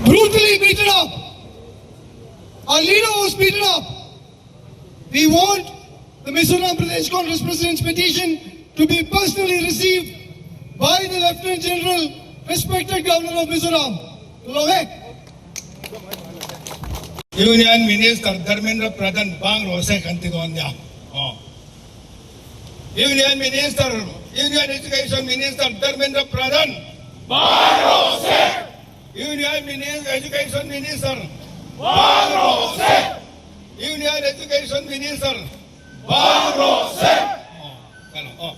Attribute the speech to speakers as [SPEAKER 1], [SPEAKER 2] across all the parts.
[SPEAKER 1] Brutally beaten up. Our leader was beaten up. We want the Mizoram Pradesh Congress President's petition to be personally received by the Lieutenant General, respected Governor of Mizoram. Lohek.
[SPEAKER 2] Union Minister Dharmendra Pradhan bang rawh se kan ti dawn nia. Aw. Union Minister, Union Education Minister Dharmendra Pradhan bang rawh se. Union Minister, Education Minister bang rawh se. Union Education Minister bang rawh se. Aw, ka lo. Aw.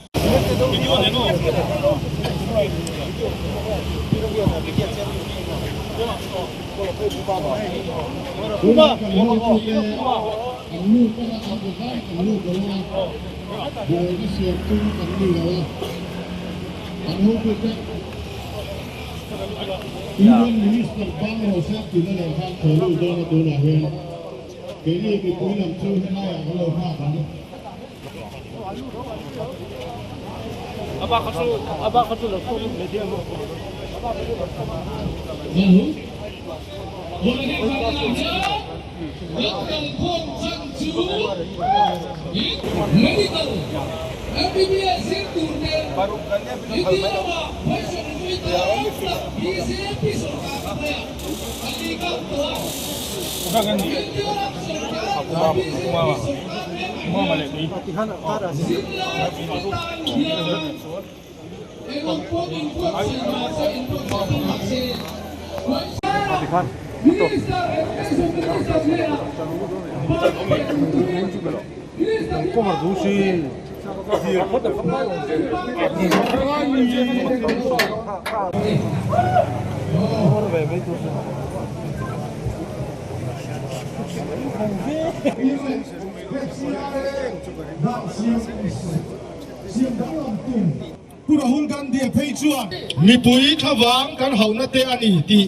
[SPEAKER 1] Pu Rahul Gandhi a phei chuan mipui thlavang kan hauhna te a ni tih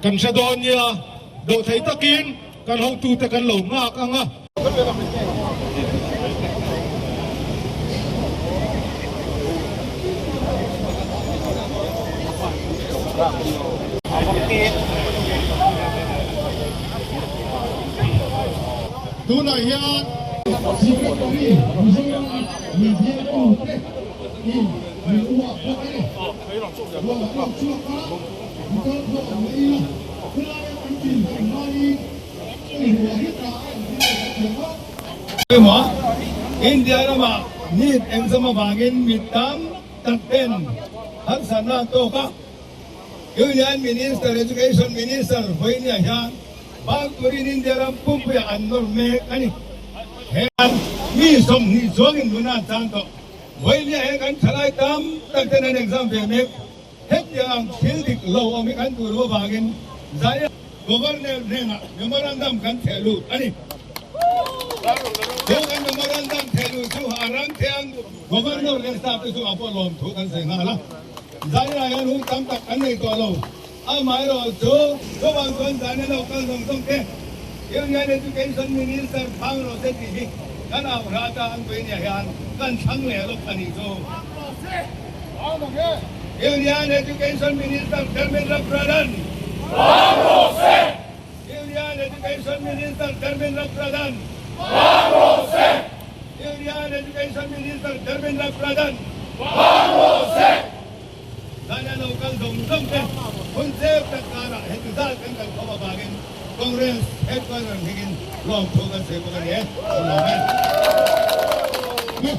[SPEAKER 1] kan hre dawn nia, dawhthei takin kan hotute kan lo nghak ang a. Tunah hian Secretary Mizoram Media tute in min uah bawk a ni. Ruah a lo chhuak a, mi kal khawm mai ila, khawlaia kan chin hman hmain i ruah hi tah a inti leh kan thiam a.
[SPEAKER 2] Emaw India ramah NEET exam avangin mi tam tak ten harsatna an tawk a, Union Minister Education Minister vawinia hian bang turin India ram pumpuiah an nawr mek a ni. He mi 20 chuangin nuna an chang tawh. Vawinia he kan thalai tam tak ten an exam ve mek. Hetiang ang thil dik lo awm hi kan duh lo avangin Zaia Governor hnenah memorandum kan theh lut a ni. Chu kan memorandum theh luh chu a ram thiang Governor leh staff te chungah pawh lawmthu kan sawi nghal a. Zaia hian hun tam tak kan nei tawh lo. Amaherawh chu chuvang chuan zan an lo kal zawng zawng te Union Education Minister Phang rawh se tih hi kan au hra ta an vawinia hian kan thlang leh lawk a nih chu. Union Education Minister Dharmendra Pradhan Phang rawh se! Union Education Minister Dharmendra Pradhan Phang rawh se! Union Education Minister Dharmendra Pradhan Phang rawh se! Zana lo kal zawng zawng te hun tlem tak karah heti zat kan kal khawm avangin Congress headquarter hmingin lawmthu kan sawi bawk a ni e. Kan lawm e.